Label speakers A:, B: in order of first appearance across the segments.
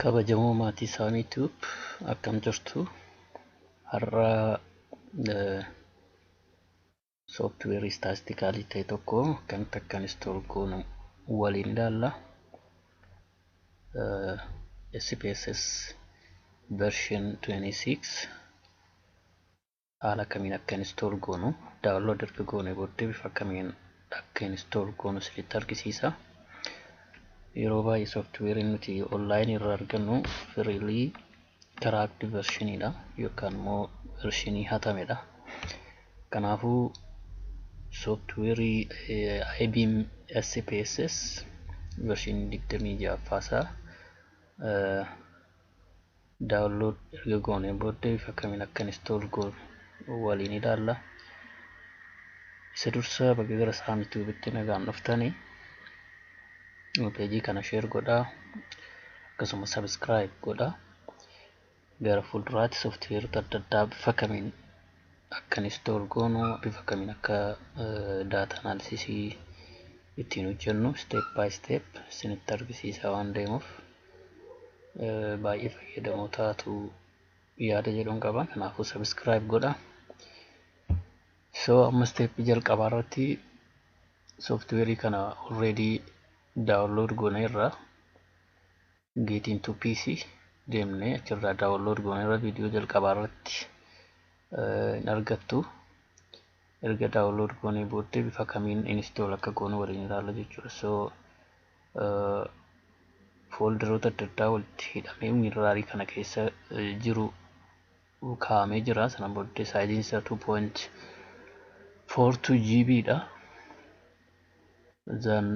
A: Kabajamoo maatii Saamii Tube, akkam jirtu? Har'a sooftiweerii istaatistikaalii ta'e tokko akkamitti akka install goonu waliin ilaalla. SPSS version 26 haala kamiin akka install goonu, download erga goone booddee bifa kamiin akka install goonu isinitti argisiisa. Yeroo baay'ee sooftiweeriin nuti online irraa argannu freely cracked versioniidha yookaan immoo vershinii hatamedha. Kanaafuu sooftiweerii IBM SPSS vershinii 26ffaasaa download erga goone booddee bifa kamiin akka install goonu waliin ilaalla. Isa dursa bakka gara Saamii Tuubitti nagaan dhuftanii peejii kana share godhaa, akkasuma subscribe godhaa. Gara fuulduraatti sooftiweerota adda addaa bifa kamiin akka install goonu, bifa kamiin akka data analysis ittiin hojjennu step by step isinitti argisiisaa waan deemuuf baay'ee fayyadamoo taatu yaada jedhuun qaba. Kanaafuu subscribe godhaa. So amma step jalqabaa irratti sooftiweerii kana already download gooneerra, get into PC deemnee achirraa download gooneerra, viidiyoo jalqabaa irratti hin argattu. Erga download goonee booddee bifa kamiin install akka goonu waliin ilaalla jechuudha. So foolderoota adda addaa walitti hidhamee WinRAR kana keessa jiru kaa'amee jira. Sana booddee saayiziin isaa 2.42 GB dha. Then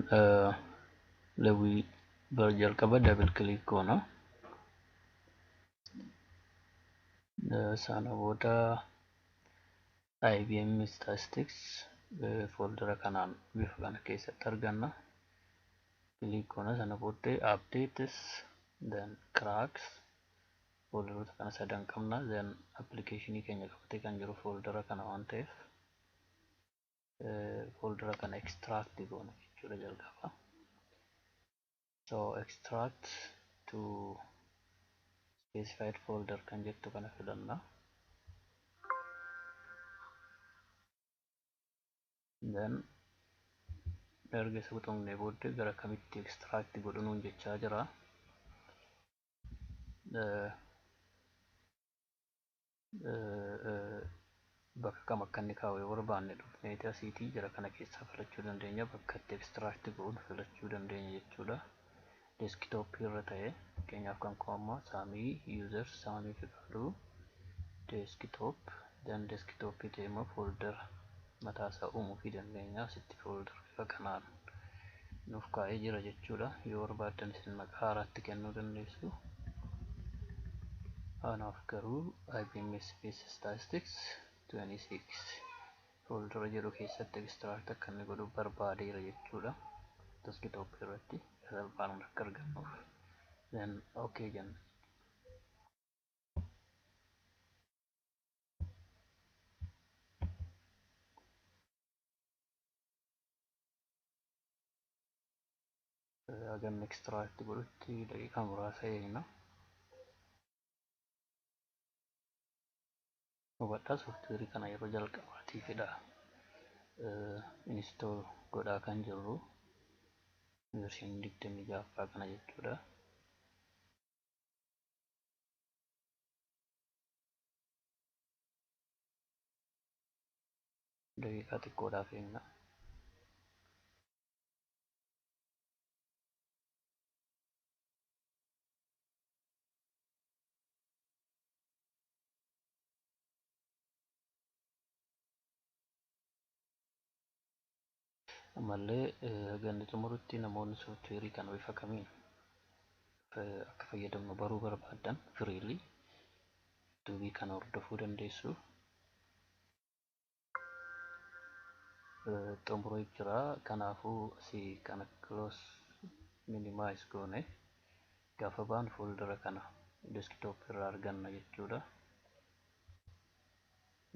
A: lewii jalqaba double click goona. Sana booda IBM Statistics foldera kanaan bifa kana keessatti arganna. Click goona. Sana booddee updates, then cracks, folderoota kana sadan qabna. Then applicationii keenya qabatee kan jiru foldera kana waan ta'eef foldera kana extract goona jechuudha jalqaba. So extract to specified folder kan jettu kana filanna. Then erga isa xumurree booddee gara kamitti extract godhu nuun jechaa jira. Bakka kam akka inni kaa'u yoo barbaanne dhufneeti asiitii jara kana keessaa filachuu dandeenya. Bakka itti extract godhu filachuu dandeenya jechuudha. Desktop irra ta'e, fakkeenyaaf kan koo amma Saamii user Saamii Fiqaaduu desktop, then desktop ta'e immoo folder mataa isaa uumuufii dandeenya. Asitti folder bifa kanaan nuuf kaa'ee jira jechuudha. Yoo barbaaddan isin maqaa haaraatti kennuu dandeessu. Anaaf garuu IBM SPSS Statistics 26 foldera jedhu keessatti extract akka inni godhu barbaadeera jechuudha. Desktop irratti salphaan akka argannuuf. Then okay jenna. Hagam extract godhutti daqiiqaa muraasa eegna. Hubadhaa, sooftiweerii kana yeroo jalqabaatiifidha install godhaa kan jirru vershinii 26ffaa kana jechuudha. Daqiiqaa xiqqoodhaaf eegna. Ammallee ganni xumurutti namoonni sooftiweerii kana bifa kamiin akka fayyadamnu baruu barbaaddan freely duubii kana hordofuu dandeessu. Xumuree jira. Kanaafuu asii kana close minimize goone gaafa baanu foldera kana desktop irraa arganna jechuudha.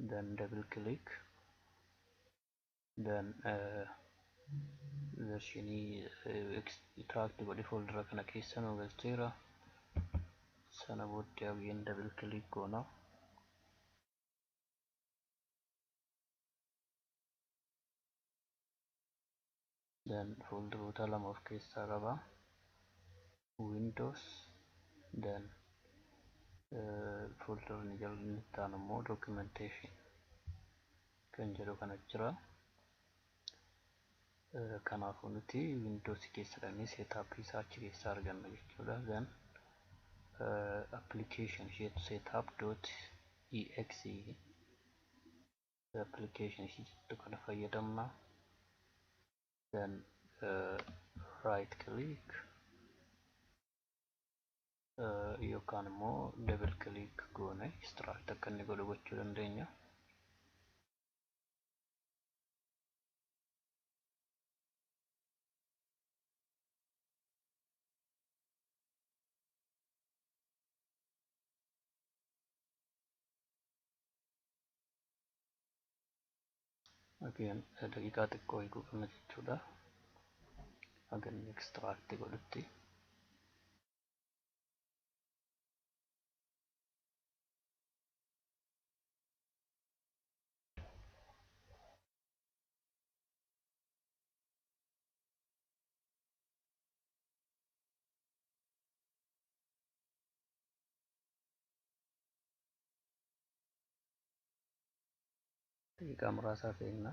A: Then double click, then vershinii extract godhe foldera kana keessa nu galcheera. Sana booddee again double click goona. Then folderoota lama of keessaa qaba. Windows, then folderni jalli itti aanu immoo documentation kan jedhu kana jira. Kanaafuu nuti Windows keessa dhaqnee setup isaa achi keessaa arganna jechuudha. Then application isheetu setup.exe application ishee jettu kana fayyadamna. Then right click yookaan immoo double click goone extract akka inni godhu gochuu dandeenya. Again daqiiqaa xiqqoo eeguu qabna jechuudha. Haga inni extract godhutti. Daqiiqaa muraasaaf eegna.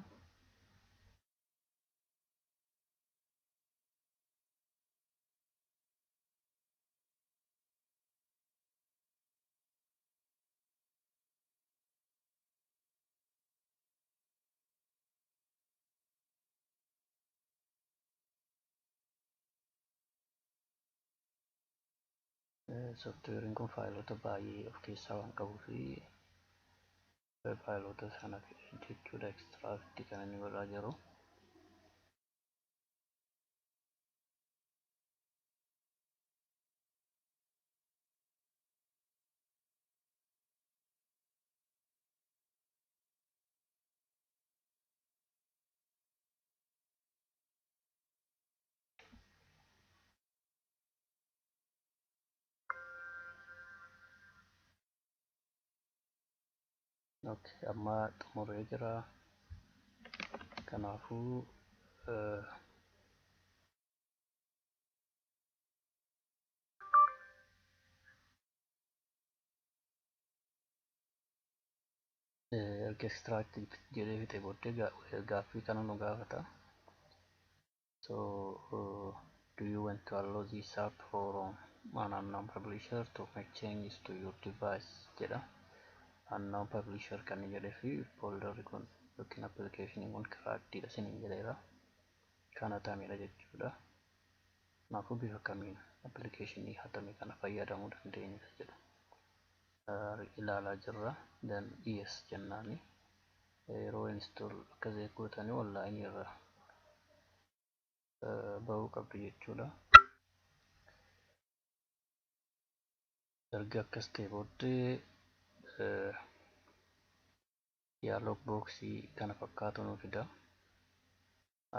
A: Softweeriin kun faayilota baay'ee of keessaa waan qabuu fi faayilota sana jechuudha extract kan inni godhaa jiru. Okay, amma xumuree jira. Kanaafuu erga extract jedhee fixee booddee gaaffii kana nu gaafata. So do you want to allow this app for an unknown publisher to make changes to your device jedha. Unknown publisher kan jedhee fi folderri kun yookiin appilikeeshiniin kun cracked dha isiniin jedheera. Kan hatamedha jechuudha. Kanaafuu bifa kamiin appilikeeshinii hatame kana fayyadamuu dandeenya jedhu ilaalaa jirra. Then yes jennaani. Yeroo install akkas gootanii online irra bahuu qabdu jechuudha. Erga akkas ta'e booddee dialog boxii kana fakkaatu nu fida.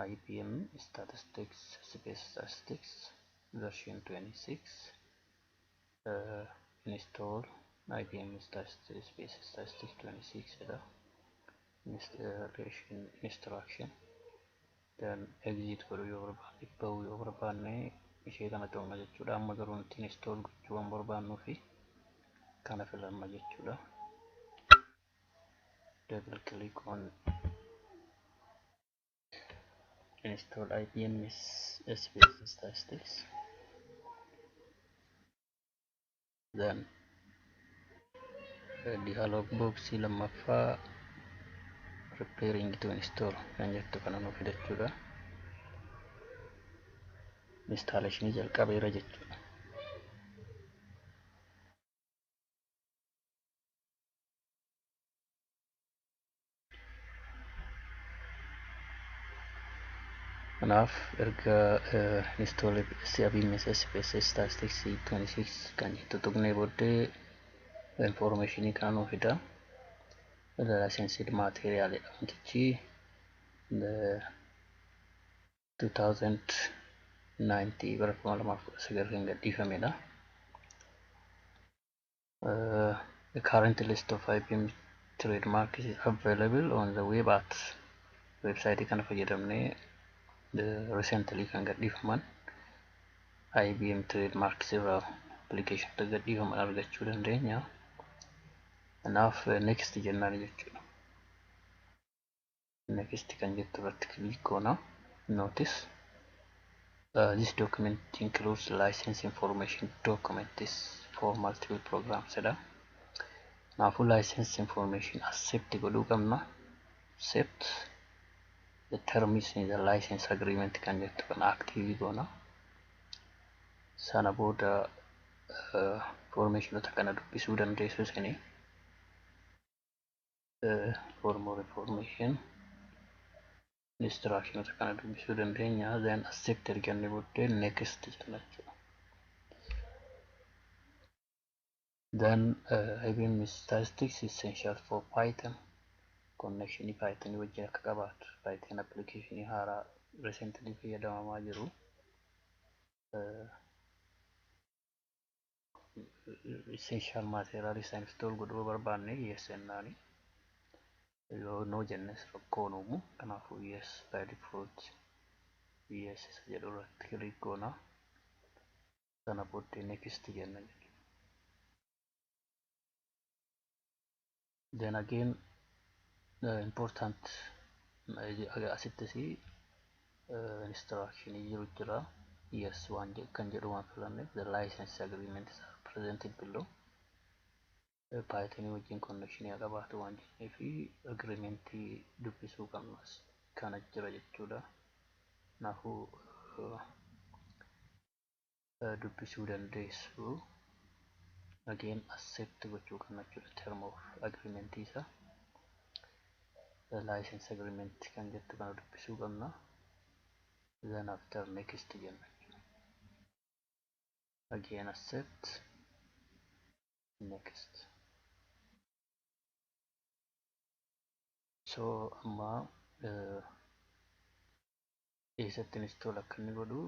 A: IBM Statistics Space Statistics version 26 install IBM Statistics Space Statistics 26 jedha. Installation instruction, then exit godhuu yoo barbaanne, bahuu yoo barbaanne ishee kana tuqna jechuudha. Amma garuu nuti install gochuu waan barbaannuu fi kana filanna jechuudha. Double click on install IBM Space Statistics, then dialog box lammaffaa preparing to install kan jettu kana nu fidachuudha. Installation jalqabeera jechuudha. Kanaaf erga install IBM Space Statistics 26 kan jettu tuqnee booddee informationii kana nu fida. Licensed material jedha wantichi 2090 bara 2019 kan gadhiifamedha. The current list of IBM trademarks is available on the web at website kana fayyadamnee recently kan gadhiifaman IBM trademarks irraa application gadhiifaman argachuu dandeenya. Kanaaf next jennaan jechuudha. Next kan jettu irratti click goona. Notice this document includes license information documents for multiple programs jedha. Kanaafuu license information accept godhuu qabna. Accept the terms in the license agreement kan jettu kana active goona. Sana booda informationota kana dubbisuu dandeessu isinii. For more information instructionota kana dubbisuu dandeenya. Then accept erga booddee next jenna jechuudha. Then IBM Statistics is essential for Python connection Python wajjin akka qabaatu Python application haaraa recently fayyadamamaa jiru. Essential material isa install godhuu barbaanne yes jennaani. Yoo no jennes rakkoo hin uumu. Kanaafuu yes by default yes isa jedhu irratti click goona. Sana booddee next jenna jechuudha. Then again the important asittis instruction jiru jira. Yes waan kan jedhu waan filanneef the license agreement is presented below. Python wajjin connection haa qabaatu waan jennee fi agreementii dubbisuu qabnas kana jira jechuudha. Kanaafuu dubbisuu dandeessu. Again accept gochuu qabna jechuudha term of agreement isa. License agreement kan jettu kana dubbisuu qabna. Then after next jenna jechuudha. Again accept, next. So amma eessatti install akka inni godhu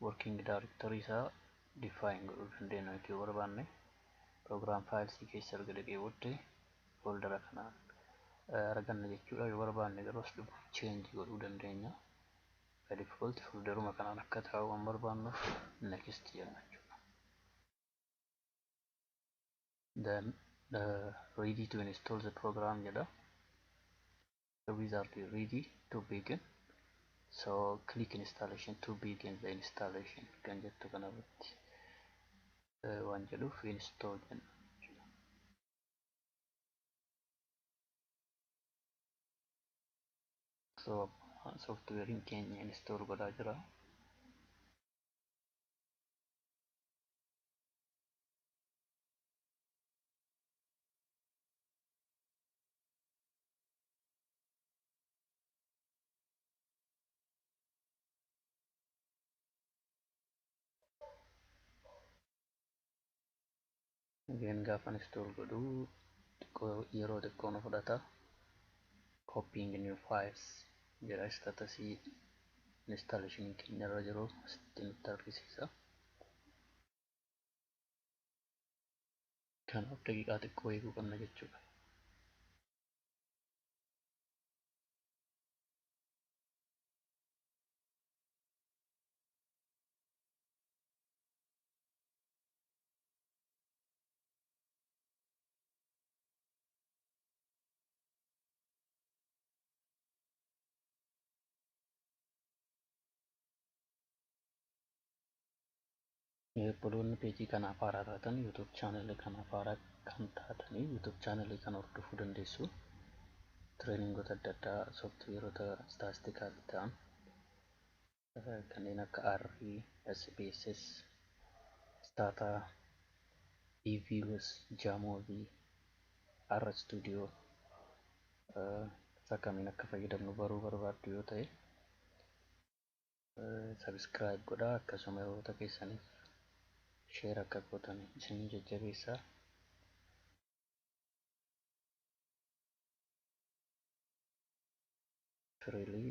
A: working directory isaa define godhuu dandeenya nuti yoo barbaanne. Program files keessa erga dhaqee booddee foldera kanaan arganna jechuudha. Yoo barbaanne garuu as dhufu change godhuu dandeenya. By default folderuma kanaan akka taa'u waan barbaannuuf next jenna jechuudha. Then ready to install the program jedha. The wizard is ready to begin. So click installation to begin the installation kan jettu kanarratti waan jedhuuf install jenna jechuudha. So softwarein keenya install godhaa jira. Again gaafa install godhu xiqqoo yeroo xiqqoo nu fudhata. Copying new files jedha statusii installation keenya irra jiru asitti nutti argisiisa. Kanaaf daqiiqaa xiqqoo eeguu qabna jechuudha. Obboloonni peejii kanaaf haaraa taatan YouTube chaanelii kanaaf haaraa kan taatanii YouTube chaanelii kana hordofuu dandeessu. Trainingoota adda addaa sooftiweerota istaatistikalii ta'an kanneen akka R, SPSS, Stata, EViews, Jamovi, R Studio isa kamiin akka fayyadamnu baruu barbaaddu yoo ta'e subscribe godhaa, akkasuma hiriyoota keessaniif share akka gootan isin jajjabeessaa. Freely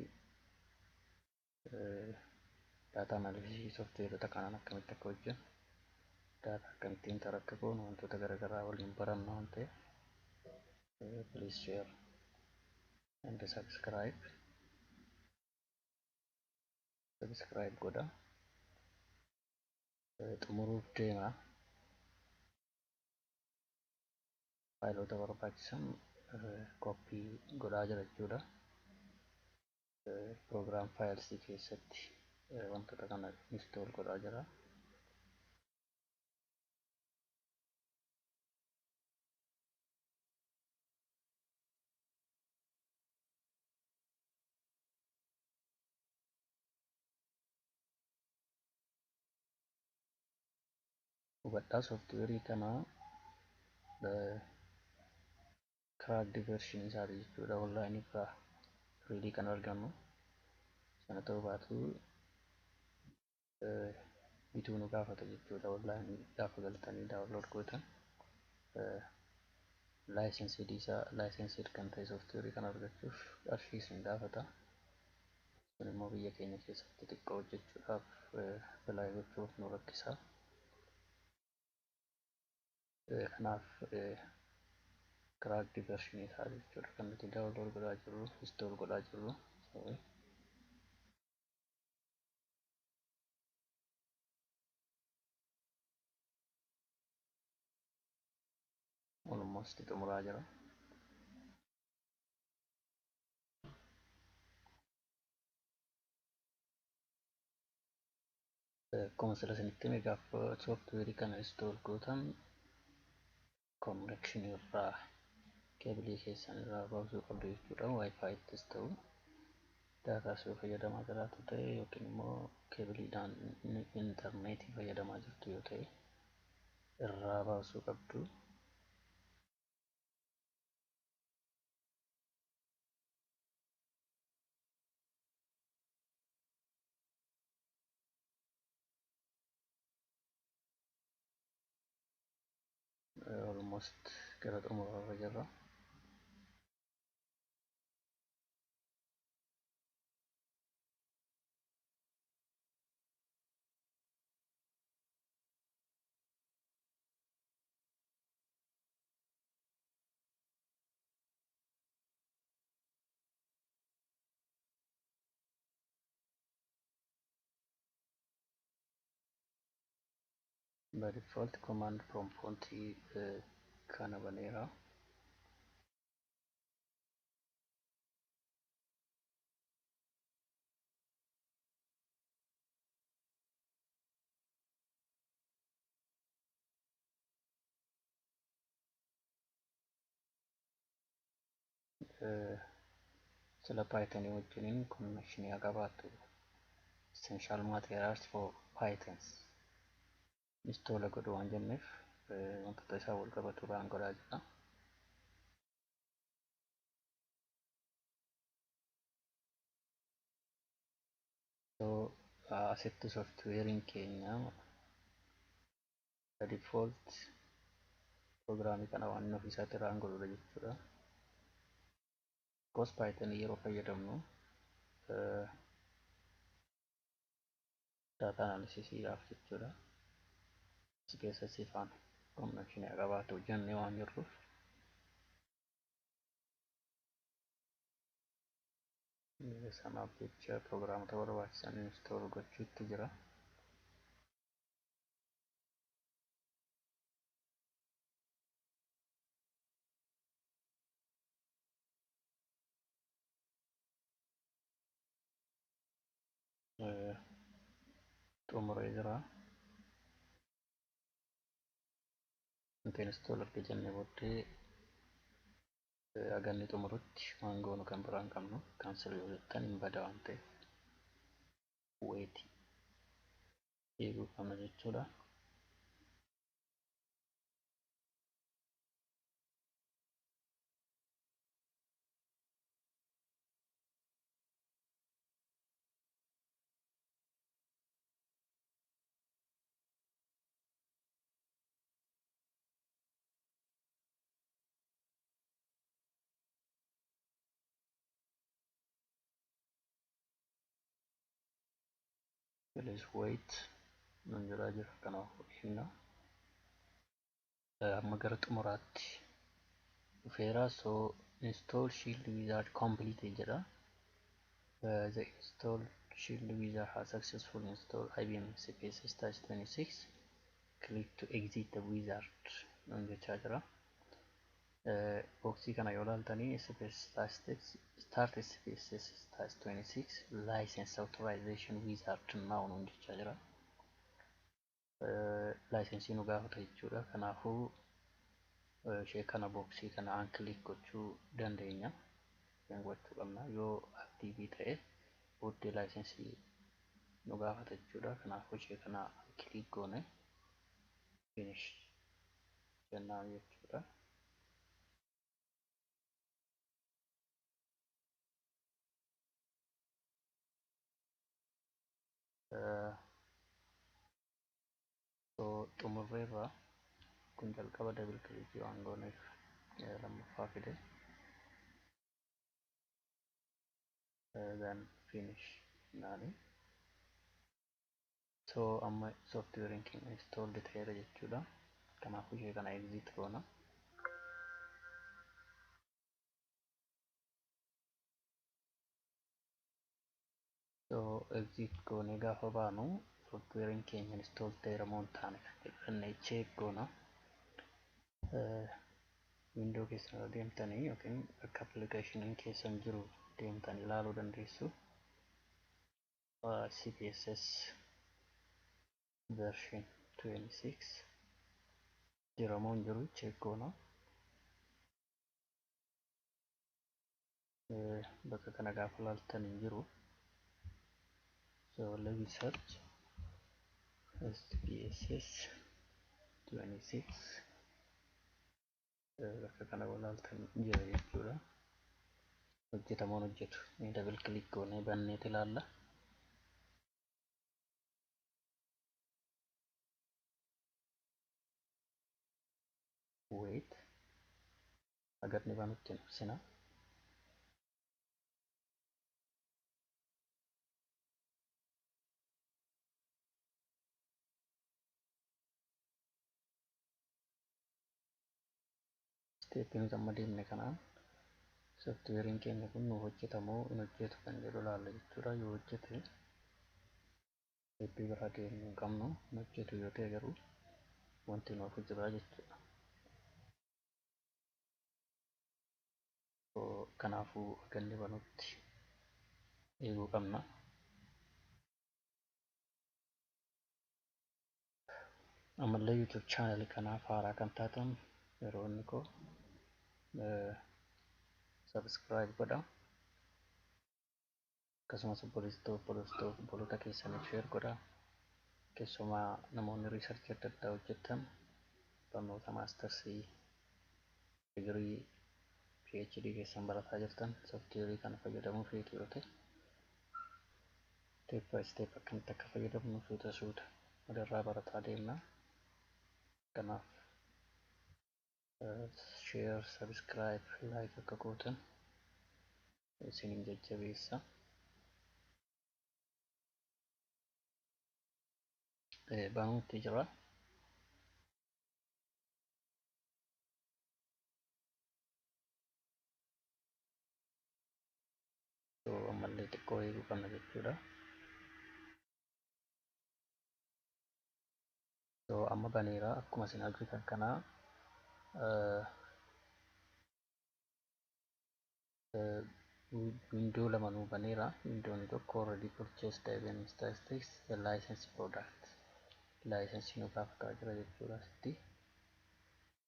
A: data analysis softwareota kanaan akkamitti akka hojjennu Daataa akkamittiin akka goonu wantoota garaagaraa waliin baranna waan ta'eef, please share and subscribe. Subscribe godha. Xumuruuf deema. Faayilota barbaachisan koppii godhaa jira jechuudha. Program files keessatti wantoota kana install godhaa jira. Hubadhaa, sooftiweerii kana cracked version isaati jechuudha. Online irraa freely kan argannu. Sana ta'uu baatu bituu nu gaafata jechuudha. Online gaafa galtanii download gootan licensed isaa, licensed kan ta'e sooftiweerii kana argachuuf qarshii isin gaafata. Kun immoo biyya keenya keessatti xiqqoo hojjechuudhaaf, apply gochuuf nu rakkisa. Kanaaf cracked version isaa jechuudha kan nuti download godhaa jirru, install godhaa jirru. Sorry. Almost xumuraa jira. Akkuma sila isinitti hime, gaafa sooftiweerii kana install gootan connection irraa, keebilii keessan irraa baasuu qabdu jechuudha. Wi-Fi ittis ta'u, daataa yoo fayyadamaa jiraatu ta'e, yookiin immoo keebiliidhaan intarneetii fayyadamaa jirtu yoo ta'e, irraa baasuu qabdu. Almost gara xumurarra jirra. By default command prompt kana baneera. Sila Python wajjiniin connection haa qabaattu. Essential materials for Pythons install godhu waan jenneef, wantoota isaa wal qabatu run godhaa jira. So asitti softweeriin keenya by default programii kana waan inni ofiisaatti run godhudha jechuudha. Of course, Python yeroo fayyadamnu data analysis-dhaaf jechuudha. As keessatti ifaan connection haa qabaatu jennee waan jirruuf, sanaaf jecha programota barbaachisan install gochuutti jira. Xumuree jira. Wanti install erga jennee booddee haga inni xumurutti waan goonu kan biraa hin qabnu. Cancel yoo jettan hin bada waan ta'eef wait eeguu qabna jechuudha. Please wait nun jedhaa jira, kanaaf eegna. Amma gara xumuraatti dhufeera. So install shield wizard complete jedha. The install shield wizard has successfully installed IBM SPSS Touch 26. Click to exit the wizard nuun jechaa jira. Boxii kana yoo ilaaltanii SPSS Statistics Start SPSS Touch 26 license authorization wizard now nuun jechaa jira. Licensii nu gaafata jechuudha. Kanaafuu ishee kana boxii kana unclick gochuu dandeenya. Gochuu qabna yoo active ta'e booddee licensii nu gaafata jechuudha. Kanaafuu ishee kana unclick goone finish jennaan jechuudha. So xumurreerra. Kun jalqaba double click waan gooneef lammaffaa fide. Then finish naani. So amma softwarein keenya installed ta'eera jechuudha. Kanaafuu ishee kana exit goona. So exit goonee gaafa baanu softwarein keenya install ta'eera moo hin taane kan jedhu check goona. Window keessan irra deemtanii yookiin bakka appilikeeshiniin keessan jiru deemtanii ilaaluu dandeessu. SPSS version 26 jira moo hin jiru check goona. Bakka kana gaafa ilaaltan hin jiru. So let me search SPSS 26. Bakka kana ilaaltan jira jechuudha. Hojjetamoon hojjetu. Double click goonee banneet ilaalla. Wait. Agarni banutti hin ibsina. Stepii nuti amma deemne kanaan softwarein keenya kun nu hojjetamoo hin hojjetu kan jedhu ilaalla jechuudha. Yoo hojjete stepii biraa deemuu hin qabnu, hin hojjetu yoo ta'e garuu wanti nu hafu jira jechuudha. Kanaafuu akka inni banutti eeguu qabna. Ammallee YouTube channel kanaaf haaraa kan taatan yeroo inni koo subscribe godha. Akkasumas obboloota keessaniif share godha. Keessumaa namoonni research adda addaa hojjetan barnoota maastarsii, digirii, PhD keessan barataa jirtan softweerii kana fayyadamuu feetu yoo ta'e step by step akkamitti akka fayyadamnu suuta suuta walirraa barataa deemna. Kanaaf share, subscribe, like akka gootan isinin jajjabeessa. Banuutti jira. So ammallee xiqqoo eeguu qabna jechuudha. So amma baneera akkuma isin argitan kanaa window lama nuu baneera. Windown tokko already purchased IBM Statistics the license product. License nu gaafataa jira jechuudha asitti.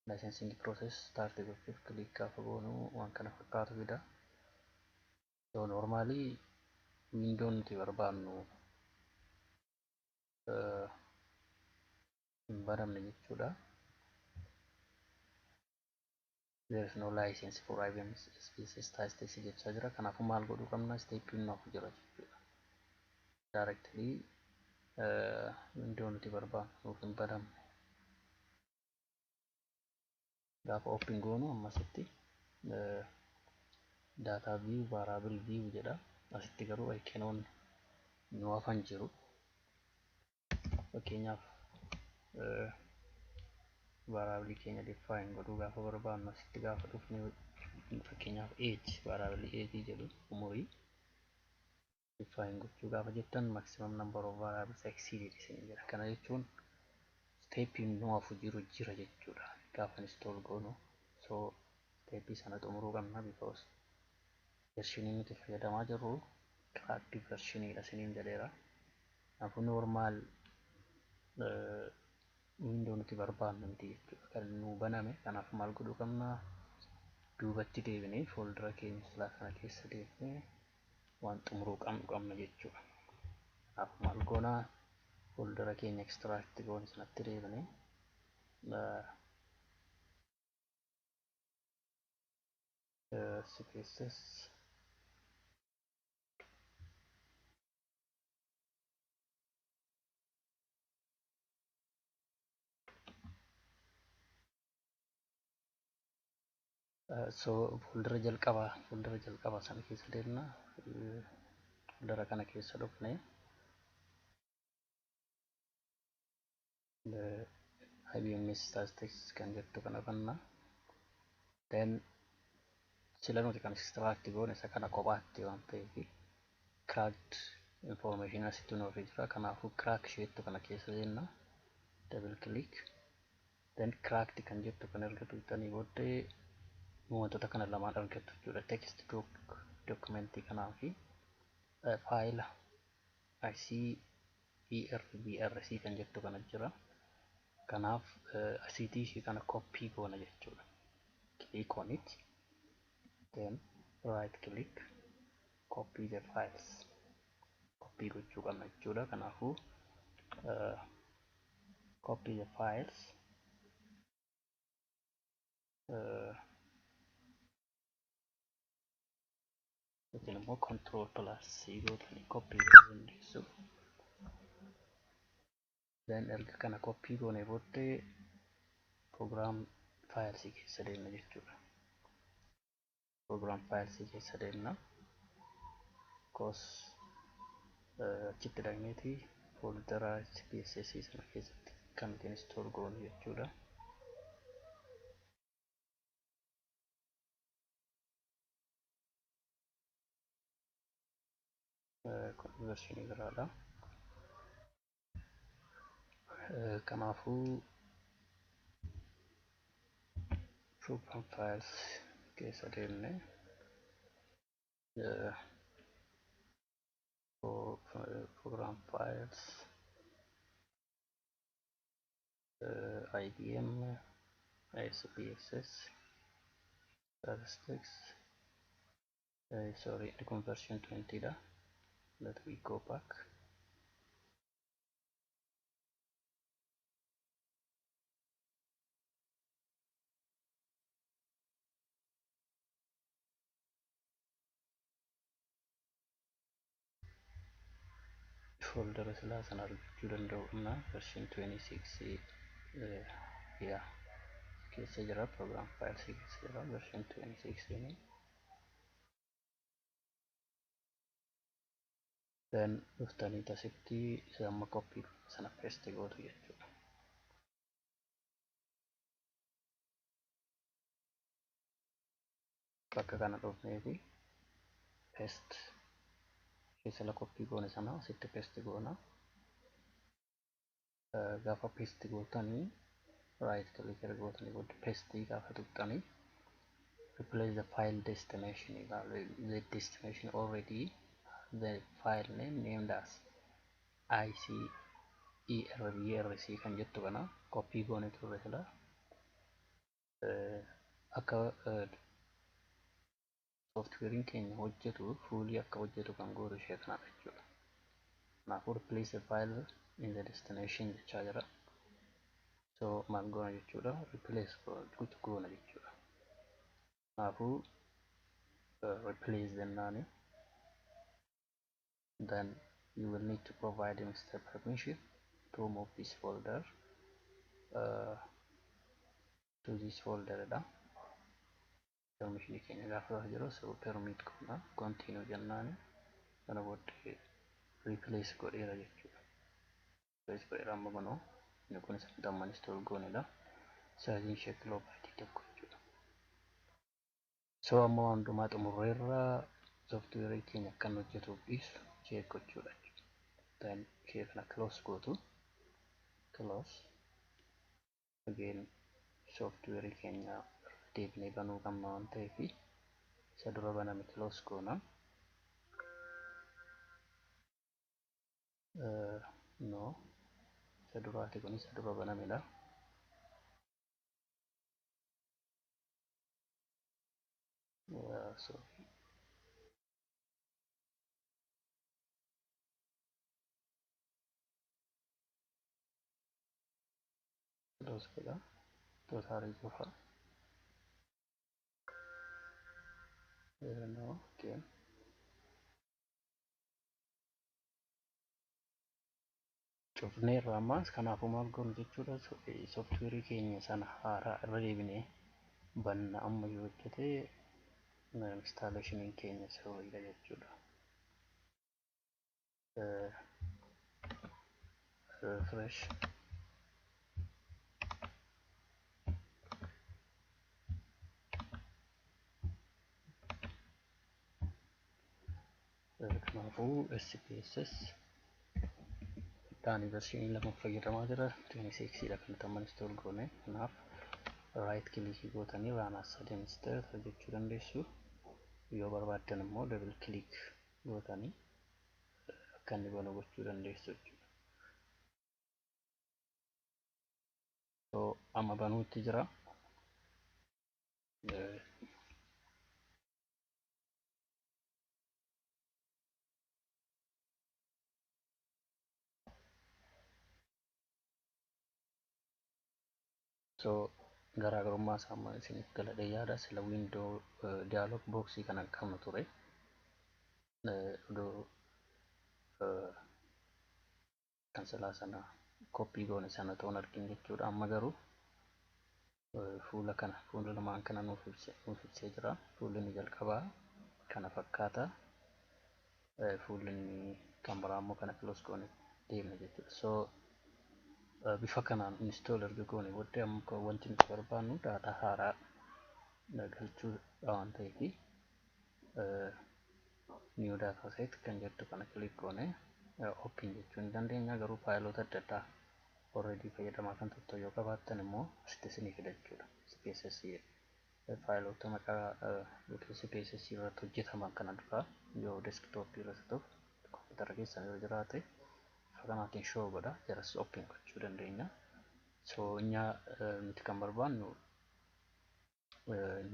A: Licensing process start gochuuf click gaafa goonu waan kana fakkaatu fida. So normally window nuti barbaannu hin banamne jechuudha. There is no license for IBM SPSS Statistics jechaa jira. Kanaafuu maal godhuu qabna? Step nuuf jira jechuudha. Directly window nuti barbaannu nuuf hin banamne. Gaafa open goonu ammasitti data view variable view jedha. Asitti garuu icon nu hafan jiru. Fakkeenyaaf Variable keenya define godhuu gaafa barbaannu asitti gaafa dhufne, fakkeenyaaf age, variable age jedhu, umurii define gochuu gaafa jettan, maximum number of variables exceeded isin jedha. Kana jechuun steppiin nu hafu jiru jira jechuudha gaafa install goonu. So steppii sana xumuruu qabna, because versionii nuti fayyadamaa jirru cracked versioniidha isiniin jedheera. Kanaafuu normal window nuti barbaannu miti jechuudha kan nu baname. Kanaaf maal godhuu qabna? Duubatti deebinee foldera keenya silaa kana keessa deebinee waan xumuruu qabnu qabna jechuudha. Kanaaf maal goonaa? Foldera keenya extract goone sanatti deebinee SPSS so foldera jalqabaa sana keessa deemna. Foldera kana keessa dhufne IBM Statistics kan jettu kana banna. Then sila nuti kan extract goone isa kana kophaatti waan ta'eef cracked information asitti nuuf jira. Kanaafuu crack isheettu kana keessa seenna, double click. Then cracked kan jettu kan erga tuqxanii booddee wantoota kana lamaan argattu jechuudha, text documentii kanaa fi faayila ICERBRC kan jettu kana jira. Kanaaf asiitii ishee kana copy goona jechuudha. Click on it, then right click, copy the files. Copy gochuu qabna jechuudha. Kanaafuu copy the files yookiin immoo control plus C gootanii copy gochuu dandeessu. Then erga kana copy goone booddee program files keessa deemna jechuudha. Program files keessa deemna. Cos achitti dhaqneeti foldera SPSS sana keessatti kan nuti install goonu jechuudha. Kun versionii biraadha. Kanaafuu program files keessa deemne, program files, IBM SPSS statistics, sorry, kun version 20 dha. Let we go back. Folder silaa sana argachuu danda'u qabna. Version 26 yaa keessa jira, program files keessa jira version 26 ni. Then dhuftanii asitti isa amma copy sana paste gootu jechuudha. Bakka kana dhufneeti paste keessa la copy goone sana asitti paste goona. Gaafa paste gootanii, right click erga gootanii booda paste gaafa tuqxanii, replace the file destination, the destination already the file name named as ICERBRC kan jettu kana copy goone turre sila akka softwarein keenya hojjetu, fully akka hojjetu kan gootu ishee kanadha jechuudha. Kanaafuu replace the file in the destination jechaa jira. So maal goona jechuudha? Replace goona jechuudha. Kanaafuu replace jennaani, then you will need to provide Mr. permission to move this folder to this folder dha. Permission keenya gaafa jiru, so permit goona, continue jennaani. Kana booddee replace godheera jechuudha. Replace godheera. Amma kunoo inni kun isa amma install goonedha. Saayiziin ishee kiiloobaaytii 1 jechuudha. So amma waan hundumaa xumurreerra, sooftiweerii keenya akkan hojjetuuf dhiisu check gochuudha jechuudha. Ishee kana close gootu, close again. Sooftiweerii keenya deebinee banuu qabna waan ta'eef isa dura baname close goona. No, isa duraati kun, isa dura banamedha. Sorry. Close godha. Totally cufa. No, again. Cufneerra ammaas, kanaafuu maal goonu jechuudha? Sooftiweerii keenya sana haaraa irra deebinee banna. Amma yoo hojjete instaaleeshiniin keenya sirriidha jechuudha. Refresh. Kanaafuu SPSS taani versiinii 2 fayyadamaa jira. 26 dha kan nuti amma install goone. Kanaaf right click gootanii run as administrator jechuu dandeessu. Yoo barbaaddan immoo double click gootanii akka inni banu gochuu dandeessu jechuudha. So amma banuutti jira. So garaagarummaa isaa amma isiniif galadhee yaada. Sila window dialog boxii kana hin qabnu ture. Odoo kan silaa sana koppii goone sana ta'uun argin jechuudha. Amma garuu fuula kana, fuula lamaan kana nuuf ibsee jira. Fuulli inni jalqabaa kana fakkaata. Fuulli inni kan biraa immoo kana close goone deemna jechuudha. So bifa kanaan install erga goone booddee amma wanti nuti barbaannu daataa haaraa galchuudha waan ta'eef new data set kan jettu kana click goone open jechuu ni dandeenya. Garuu faayilota adda addaa already fayyadamaa kan turtan yoo qabaattan immoo asitti isinii fida jechuudha. SPSS faayilota maqaa yookiin SPSS irratti hojjetaman kana dura yoo desktop irratti ta'u kompiitara keessan yoo jiraate bifa kanaatiin show godha, jaras open gochuu dandeenya. So nuti kan barbaannu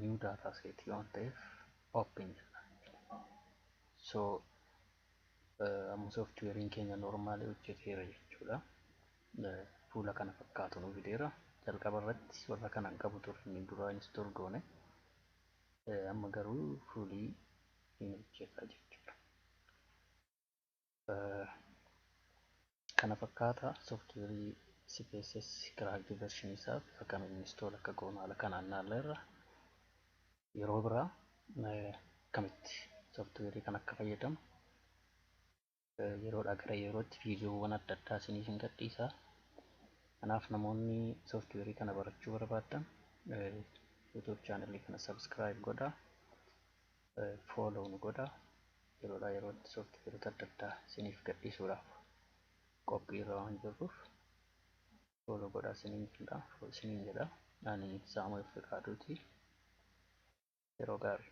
A: new data set waan ta'eef open jenna. So amma sooftiweeriin keenya normaalii hojjeteera jechuudha. Fuula kana fakkaatu nu fideera. Jalqaba irratti warra kana hin qabu ture inni dura install goone. Amma garuu fuulii ni hojjeta jechuudha. Kana fakkaata sooftiweerii SPSS cracked version isaa bifa kamiin install akka goonu haala kanaan ilaalleerra. Yeroo biraa akkamitti sooftiweerii kana akka fayyadamu yeroodhaa gara yerootti viidiyoowwan adda addaa isiniif hin gadhiisa. Kanaaf namoonni sooftiweerii kana barachuu barbaaddan YouTube chaanelii kana subscribe godhaa, follow nu godhaa. Yeroodhaa yerootti sooftiweerota adda addaa isiniif gadhiisuudhaaf qophii irra waan jirruuf follow godhaa isiniin jedha. Ani Saamu'eel Fiqaaduuti. Yeroo gaarii.